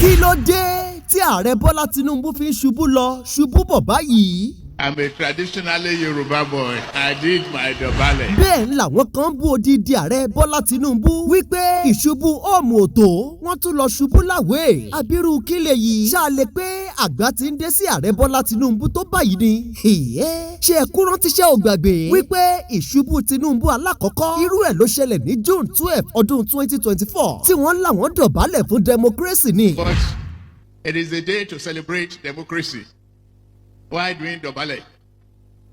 Kí ló dé tí ààrẹ Bọ́lá Tinubu fi ń ṣubú lọ, ṣubú bọ̀ báyìí? I'm a traditionally Yoruba boy. I did my dobale. Bẹ́ẹ̀ ń làwọn kan bú odidi ààrẹ Bọ́lá Tinubu wípé ìṣubú òmù òtó, wọ́n tún lọ ṣubú láwé. Abirú kílẹ̀ yìí ṣáàlẹ̀ pé àgbà ti ń dé sí ààrẹ Bọ́lá Tinubu tó báyìí ni. Ṣé ẹ kú rántí, ṣé ò gbàgbé wípé ìṣubú Tinubu alákọ̀ọ́kọ́ irú ẹ̀ ló ṣẹlẹ̀ ní June 12 ọdún 2024, tí wọ́n láwọn dọ̀bálẹ̀ fún democracy ni? But it is a day to celebrate democracy. Why doing dobale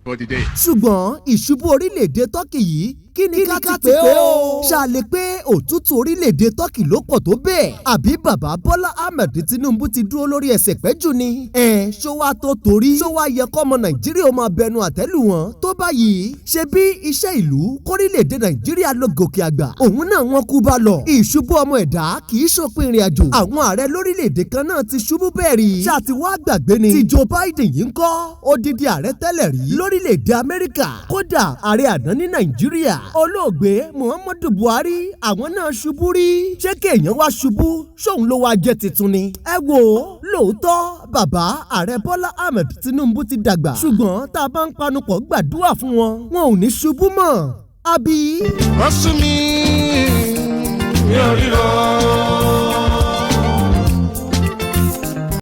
for the day? Ṣùgbọ́n ìṣubú orílẹ̀-èdè Turkey yìí, kí ni ká ti pè ó? Ṣàlẹ̀ pé òtútù orílẹ̀-èdè Turkey ló pọ̀ tó bẹ́ẹ̀, àbí bàbá Bọ́lá Ahmed Tinubu ti dúró lórí ẹsẹ̀ pẹ́ jù ni? Ẹ ṣó wá tó torí ṣó wá yẹ kọ́mọ Nàìjíríà ó máa bẹnu àtẹ́lù wọn tó báyìí? Ṣe bí iṣẹ́ ìlú kórílẹ̀-èdè Nàìjíríà ló gòkè àgbà, òun náà wọ́n kú bá lọ. Ìṣubú ọmọ ẹ̀dá kì í ṣòpin ìrìn àjò. Àwọn ààrẹ lórílẹ̀-èdè kan náà ti ṣubú bẹ́ẹ̀ rí. Ṣáà ti wá gbàgbé ni? Ti Joe Biden yìí ń kọ́, odidi ààrẹ tẹ́lẹ̀ rí lórílẹ̀-èdè Amẹ́ríkà, kódà ààrẹ àná ní Nàìjíríà, olóògbé Muhammadu Buhari, àwọn náà ṣubú rí. Ṣé kéèyàn wá ṣubú, ṣóun ló wá jẹ́ tuntun ni? Ẹ wò ó, lóòótọ́ bàbá ààrẹ Bọ́lá Ahmed Tinubu ti dàgbà, ṣùgbọ́n tá a bá ń panupọ̀ gbàdúrà fún wọn, wọn ò ní ṣubú mọ́, àbí? Ó sún mi, mi ò ríro.